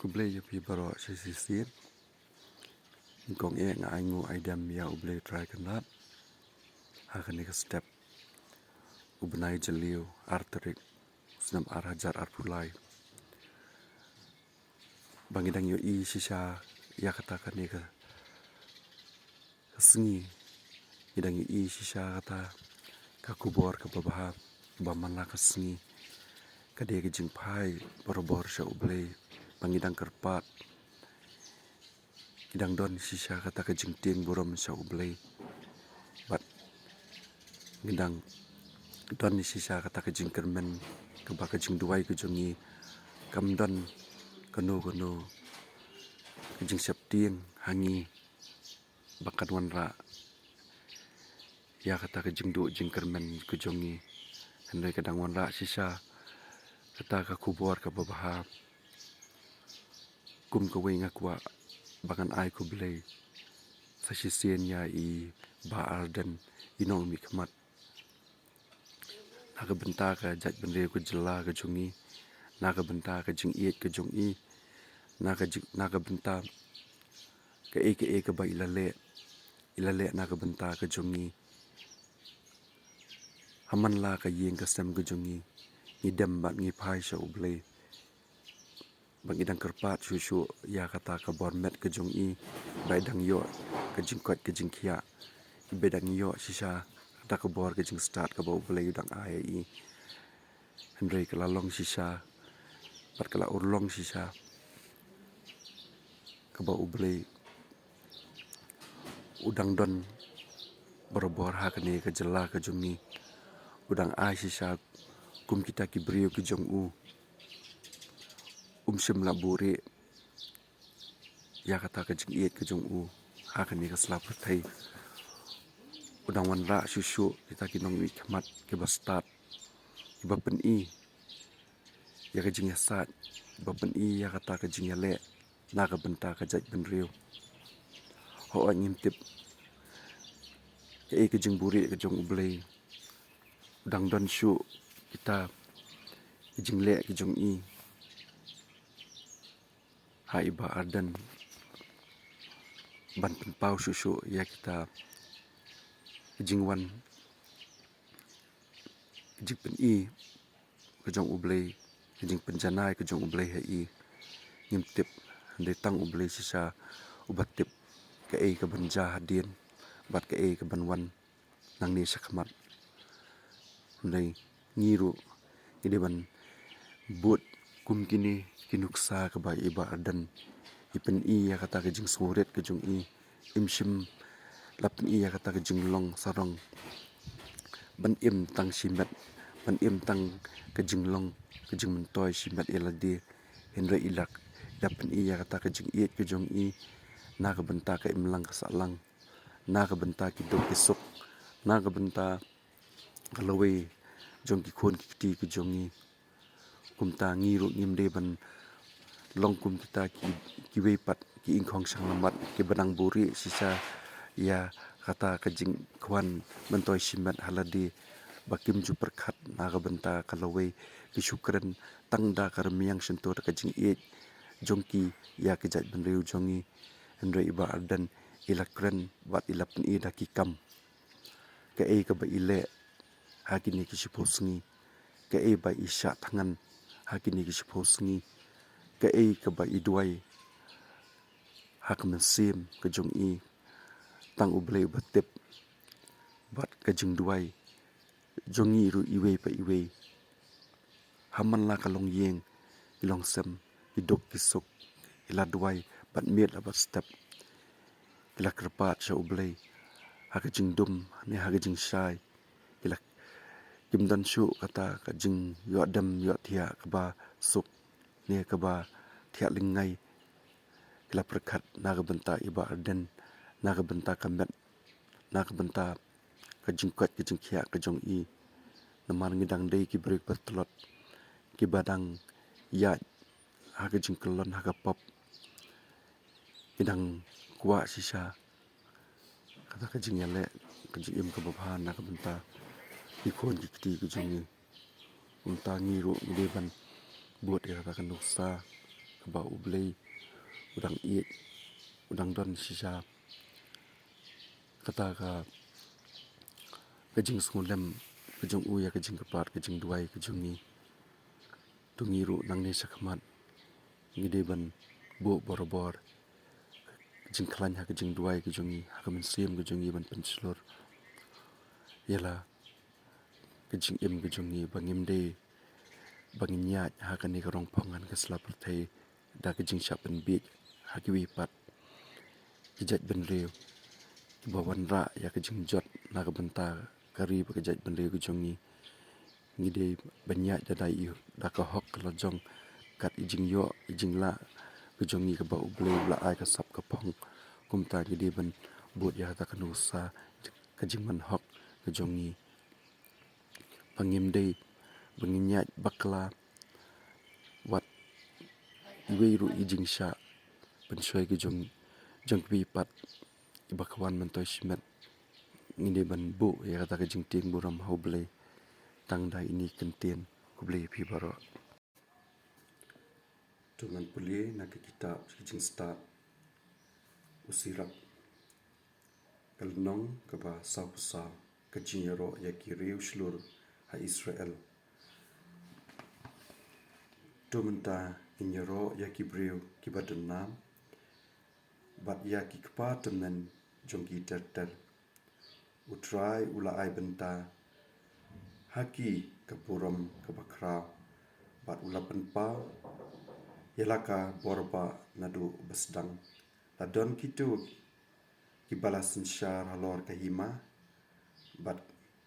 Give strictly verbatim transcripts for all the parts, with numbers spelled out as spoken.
Khublei ïa phi baroh shisien. Kong eh nga ai nguh ai dem ïa U Blei Trai Kynrad ha kane ka step u bnai Jylliew, ar tarik, snem ar hajar arphew lai. Ba ngi dang ïohi shisha ïa kata kane ka ka sngi, ngi dang ïohi shisha kata ka khubor kaba bha, ba man la ka sngi ka dei ka jingphai barabor sha U Blei, ba ngi dang kyrpad, ngi dang don shisha kata ka jingtieng burom sha U Blei, bad ngi dang don shisha kata ka jingkyrmen, kaba ka jingduwai ka jong ngi kam don kano kano ka jingsheptieng ha ngi ba kan wanrah ïa kata ka jingduh jingkyrmen ka jong ngi. Hynrei ka dang wanrah shisha kata ka khubor kaba bha. Kum kawei nga kwah ba ngan ai khublei sa shisien ïa i Bah Ardent, i nongmihkhmat, na ka bynta ka jaitbynriew ka jylla ka jong ngi, na ka bynta ka jingïeit ka jong i, na ka jing, na ka bynta kaei kaei kaba i la leh, i la leh na ka bynta ka jong ngi. Ha man la ka ïing ka sem ka jong ngi, ngi dem bad ngi phai sha U Blei, ba ngi dang kyrpad shuh shuh ïa kata ka bor met ka jong i, ba i dang ïoh ka jingkoit ka jingkhiah, ba i dang ïoh shisha kata ka bor ka jingstad kaba U Blei u dang ai ïa i. Hynrei ka la long shisha bad ka la urlong shisha, kaba U Blei u dang don barabor ha kane ka jylla ka jong ngi. U dang ai shisha kum kita ki briew ki jong u. Um shym la buhrieh ïa kata ka jingïeit ka jong u ha kane ka sla pyrthei. U dang wanrah shuh shuh kita ki nongmihkhmat kiba stad, kiba pyni ïa ka jingïasaid, kiba pyni ïa kata ka jingïaleh na ka bynta ka jaitbynriew. Hooid, ngim tip kaei ka jingbuhrieh ka jong U Blei. U dang don shuh kita ki jingleh ki jong i ha i Bah Ardent ban pynpaw shuh shuh ïa kita ki jingwan, ki jingpyni ka jong U Blei, ka jingpynjanai ka jong U Blei ha i. Ngim tip, hynrei tang U Blei shisha uba tip kaei kaban jia hadien bad kaei kaban wan nangne shakhmat. Hynrei ngi ruh ngi dei ban bud kum kine ki nuksa kaba i Bah Ardent i pyni ïa kata ka jingsngewrit ka jong i. Im shym la pyni ïa kata ka jinglong sarong ban im tang shimet, ban im tang ka jinglong, ka jingmyntoi shimet ïa lade. Hynrei i la, i la pyni ïa kata ka jingïeit ka jong i na ka bynta ka imlang ka sahlang, na ka bynta ki duk ki suk, na ka bynta ka lawei jong ki khun ki kti ki jong ngi. Kumta ngi ruh ngim dei ban long kum kita ki, kiwei pat ki ingkhong shang lammat kiba dang buhrieh shisha ïa kata ka jingkhwan myntoi shimet ha lade, ba kim ju pyrkhat na ka bynta ka lawei, ki shu kren tang da ka rmiang shyntur ka jingïeit jong ki ïa ka jaitbynriew jong ngi. Hynrei i Bah Ardent i la kren bad i la pyni da ki kam kaei kaba i leh ha kine ki shiphew sngi, kaei ba i shah thngan ha kine ki shiphew sngi, kaei kaba i duwai ha ka mynsiem ka jong i. Tang U Blei uba tip bad ka jingduwai jong ngi ruh iwei pa iwei. Ha man la ka longïing, ki longsem, ki duk ki suk, ki la duwai bad miet la bad step. Ki la kyrpad sha U Blei ha ka jingdum ne ha ka jingshai. Ki la, kim don shuh kata ka jingïoh dem ïoh thiah kaba suk ne kaba thiah lyngngai. Ki la pyrkhat na ka bynta i Bah Ardent, na ka bynta ka met, na ka bynta ka jingkoit ka jingkhiah ka jong i. Namar ngi dang dei ki briew ba tlot, kiba dang ïaid ha ka jingkyllon ha ka pop. Ngi dang kwah shisha kata ka jingïaleh, ka jingim kaba bha na ka bynta ki khun ki kti ki jong ngi. Kumta ngi ruh ngi dei ban bud ïa kata ka nuksa kaba U Blei u dang ïeit, u dang don shisha. Kata ka, ka jingsngewlem ka jong u ïa ka jingkyrpad, ka jingduwai ka jong ngi. To ngi ruh nangne shakhmat ngi dei ban buh borabor ka jingkhlaiñ ha ka jingduwai ka jong ngi, ha ka mynsiem ka jong ngi ban pynshlur ïa la ka jingim ka jong ngi, ba ngim dei ba ngin ïaid ha kane ka rong phong ngan ka sla pyrthei da ka jingshah pynbiej ha kiwei pat ki jaitbynriew kiba wanrah ïa ka jingjot na ka bynta ka ri bad ka jaitbynriew ka jong ngi. Ngi dei ban ïaid da dei ïa da ka hok ka la jong kat i jingïoh i jinglah ka jong ngi kaba U Blei u la ai ka sap ka phong. Kumta ngi dei ban bud ïa kata ka nuksa ka jingman hok ka jong ngi. Ba ngim dei ba ngin ïaid bakla wat iwei ruh i jingshah pynshoi ka jong jong kiwei pat iba ka wan myntoi shimet. Ngi dei ban buh ïa kata ka jingtieng burom ha U Blei tang da ine i kyntien. Khublei ïa phi baroh. To ngan pule na ka kitab Ki Jingstad, u Sirach, ka lynnong kaba sawphew saw. Ka jingïaroh ïa ki riewshlur ha Israel. To mynta ngin ïaroh ïa ki briew kiba donnam bad ïa ki kpa tymmen jong ki ter ter. U Trai u la ai bynta ha ki ka burom kaba khraw bad u la pynpaw ïa la ka bor ba naduh ba sdang. La don kito kiba la synshar halor ka hima bad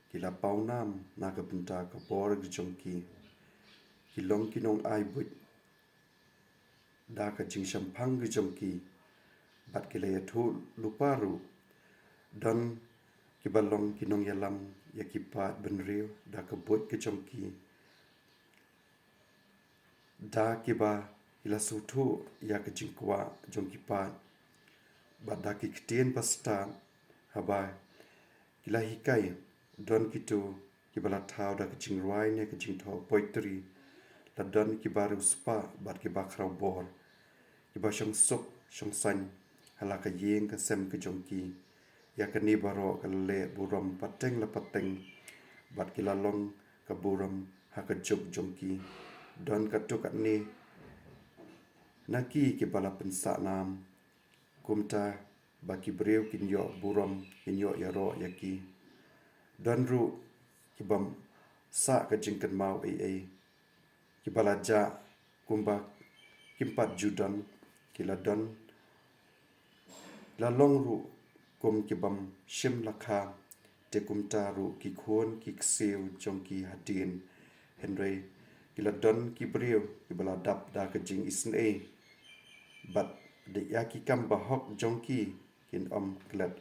ki la pawnam na ka bynta ka bor ka jong ki. Ki long ki nongai buit da ka jingshemphang ka jong ki bad ki la ïathuh lypa ruh. Don kiba long ki nongïalam ïa ki paid bynriew da ka buit ka jong ki, da kiba ki la sngewthuh ïa ka jingkwah jong ki paid bad da ki ktien ba stad. Haba ki la hikai, don kito kiba la thaw da ka jingrwai ne ka jingthoh poetry. La don kiba riewspah bad kiba khraw bor, kiba shong suk shong saiñ ha la ka ïing ka sem ka jong ki. Ïa kane baroh ka la leh burom pateng la pateng bad ki la long ka burom ha ka juk jong ki. Don katto katne na ki kiba la pynsah nam, kumta ba ki briew kin ïoh burom, kin ïoh ïaroh ïa ki. Don ruh kibym sah ka jingkynmaw ei ei, kiba la jah kumba kim pat ju don. Ki la don, la long ruh kum kibym shym la kha, te kumta ruh ki khun ki ksiew jong ki hadien. Hynrei ki la don ki briew kiba la dap da ka jingisynei bad da ïa ki kam bahok jong ki kin ym klet.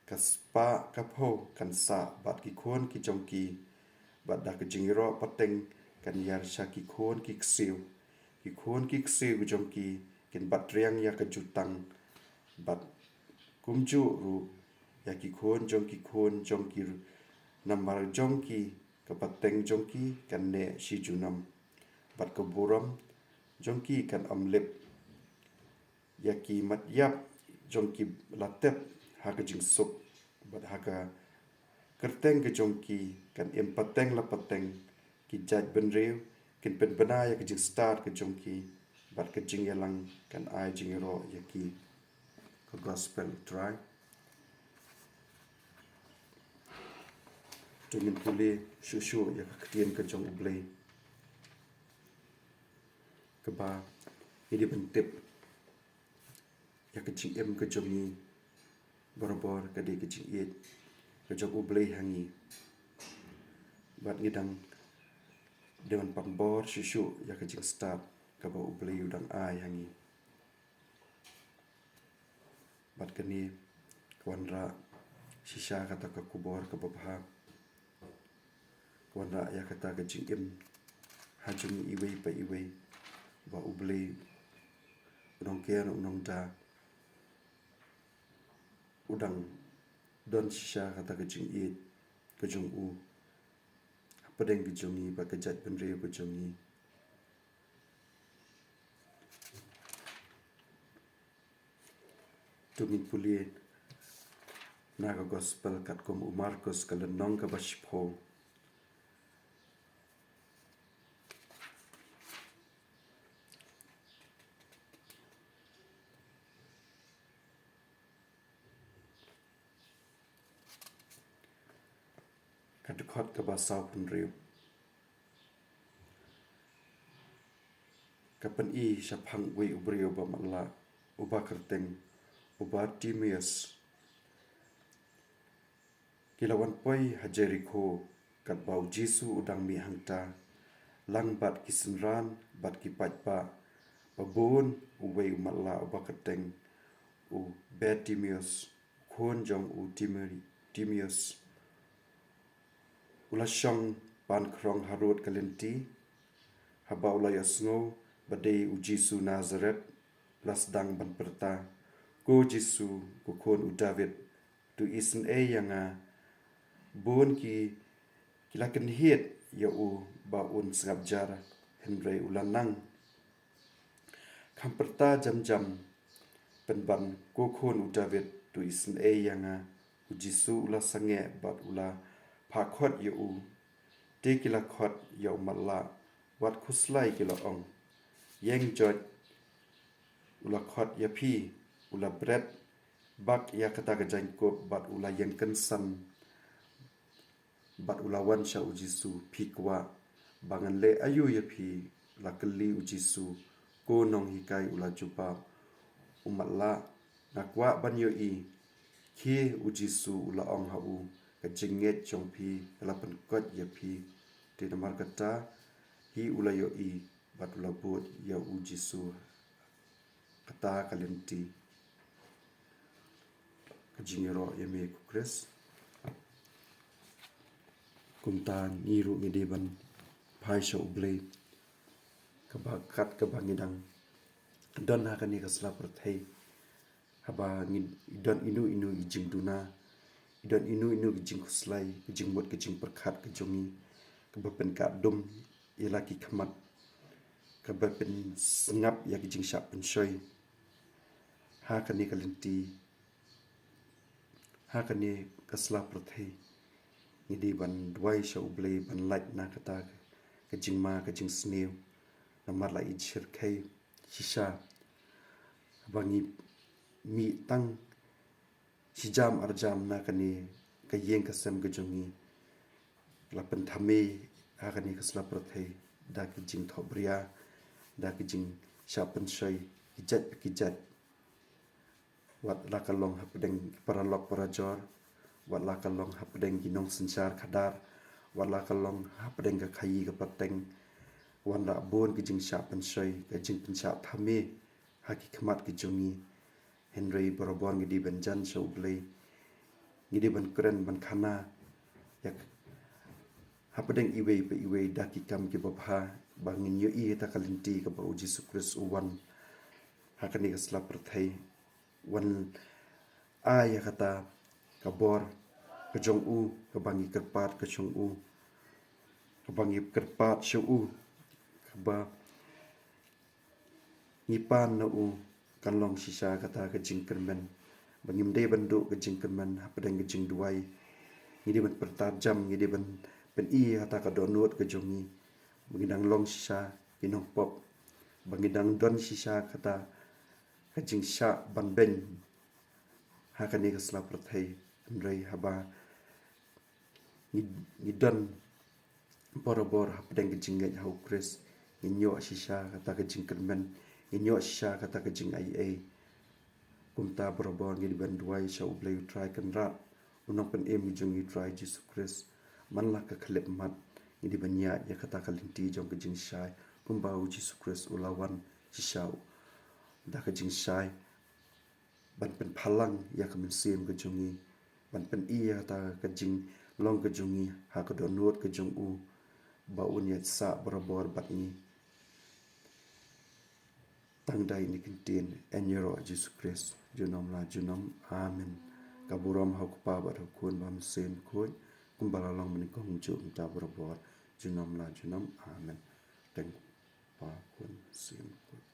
Ka spah ka phew kan sah bad ki khun ki jong ki bad da ka jingïaroh pateng kan ïar sha ki khun ki ksiew. Ki khun ki ksiew jong ki kin bat riang ïa ka jutang bad kumjuh ruh ïa ki khun jong ki khun jong ki, namar jong ki ka pateng jong ki kan neh shi junom bad ka burom jong ki kan ym lip. Ïa ki mat ïap jong ki la tep ha ka jingsuk bad ha ka kyrteng ka jong ki kan im pateng la pateng. Ki jaitbynriew kin pynbna ïa ka jingstad ka jong ki bad ka jingïalang kan ai jingïaroh ïa ki. Ka gospel U Trai. To ngin pule shuh shuh ïa ka ktien ka jong U Blei, kaba ngi dei ban tip ïa ka jingim ka jong ngi barabor ka dei ka jingïeit ka jong U Blei ha ngi. Bad ngi dang dei ban pynbor shuh shuh ïa ka jingstad kaba U Blei u dang ai ha ngi. Bad kane ka wanrah shisha kata ka khubor kaba bha, ka wanrah ïa kata ka jingim ha jong iwei pa iwei, ba U Blei u nongker u nongda u dang don shisha kata ka jingïeit ka jong u hapdeng ka jong ngi bad ka jaitbynriew ka jong ngi. To ngin pule na ka gospel katkum u Markus ka lynnong kaba shiphew. Ka dkhot kaba sawphew hynriew. Ka pyni shaphang uwei u briew ba matlah, uba kyrteng u Bartimeus. Ki la wan poi ha Jerikho, katba u Jisu u dang mih hangta, lang bad ki synran bad ki paidbah. Ba bun uwei u matlah uba kyrteng u Bartimeus, u khun jong u Timi-, Timeus, u la shong ban khrong harud ka lynti. Haba u la ïohsngew ba dei u Jisu Nasaret, u la sdang ban pyrta, "Ko Jisu, ko khun u David, to isynei ïa nga." Bun ki, ki la kynhied ïa u ba un sngap jar, hynrei u la nang. "Kham pyrta jam jam, pynban, ko khun u David, to isynei ïa nga." U Jisu u la sangeh bad u la phah khot ïa u. Te ki la khot ïa u matlah, wat khuslai ki la ong. "Ïeng joit, u la khot ïa phi." U la bret bak ïa kata ka jaiñkup bad u la ïeng kynsan. Bad u la wan sha u Jisu. "Phi kwah ba ngan leh aïu ïa phi?" la kylli u Jisu. "Ko nonghikai," u la jubab, "u matlah, nga kwah ban ïohi." "Khie," u Jisu u la ong ha u, "ka jingngeit jong phi ka la pynkoit ïa phi." Te namar kata hi u la ïohi bad u la bud ïa u Jisu kata ka lynti. Ka jingïaroh ïa me ko Khrist. Kumta ngi ruh ngi dei ban phai sha U Blei. Kaba kat kaba ngi dang don ha kane ka sla pyrthei, haba ngi don inu inu i jingduna, i don inu inu ki jingkhuslai, ki jingmut, ki jingpyrkhat ki jong ngi, kaba pynkah dum ïa la ki khmat, kaba pynsngap ïa ki jingshah pynshoi. Ha kane ka lynti, ha kane ka sla pyrthei, ngi dei ban duwai sha U Blei ban lait na kata ka jingma ka jingsniew. Namar la i shyrkhei shisha, haba ngi mih tang shi jam ar jam na kane ka ïing ka sem ka jong ngi, la pynthame ha kane ka sla pyrthei da ki jingthohbria, da ki jingshah pynshoi ki jait pa ki jait. Wat la ka long hapdeng ki paralok parajor, wat la ka long hapdeng ki nongsynshar khadar, wat la ka long hapdeng ka khaïi ka pateng. Wan la bun ki jingshah pynshoi, ki jingpynshah thame ha ki khmat ki jong ngi. Hynrei barabor ngi dei ban jan sha U Blei. Ngi dei ban kren ban khana ïa ka, hapdeng iwei pa iwei da ki kam kiba bha, ba ngin ïohi ïa kata ka lynti kaba U Jisu Khrist u wan ha kane ka sla pyrthei, wan ai ïa kata ka bor ka jong u, kaba ngi kyrpad ka jong u, kaba ngi kyrpad sha u, kaba ngi pan na u. Kan long shisha kata ka jingkyrmen, ba ngim dei ban duh ka jingkyrmen hapdeng ka jingduwai. Ngi dei ban pyrta jam, ngi dei ban pyni kata ka dohnud ka jong ngi, ba ngi dang long shisha ki nongpop, ba ngi dang don shisha kata ka jingshah ban beiñ ha kane ka sla pyrthei. Hynrei haba ngi, ngi don barabor hapdeng ka jingngeit ha U Khrist, ngin ïoh shisha kata ka jingkyrmen, ngin ïoh shisha kata ka jingaiei. Kumta barabor ngi dei ban duwai sha U Blei U Trai Kynrad, U Nongpynim ka jong ngi U Trai Jisu Khrist, man la ka khyllipmat ngi dei ban ïaid ïa kata ka lynti jong ka jingshai, kumba U Jisu Khrist u la wan shisha da ka jingshai, ban pynphalang ïa ka mynsiem ka jong ngi, ban pyni ïa kata ka jinglong ka jong ngi ha ka dohnud ka jong u, ba un ïaid sah barabor bad ngi. Tang da kine ki ktien, ïaroh Jisu Khrist, junom la junom. Amen. Ka burom ha U Kpa bad ha U Khun bad ha U Mynsiem Bakhuid, kumba la long mynnyngkong, mynta, mynta barabor, junom la junom. Amen. Tang Kpa, Khun, Mynsiem Bakhuid.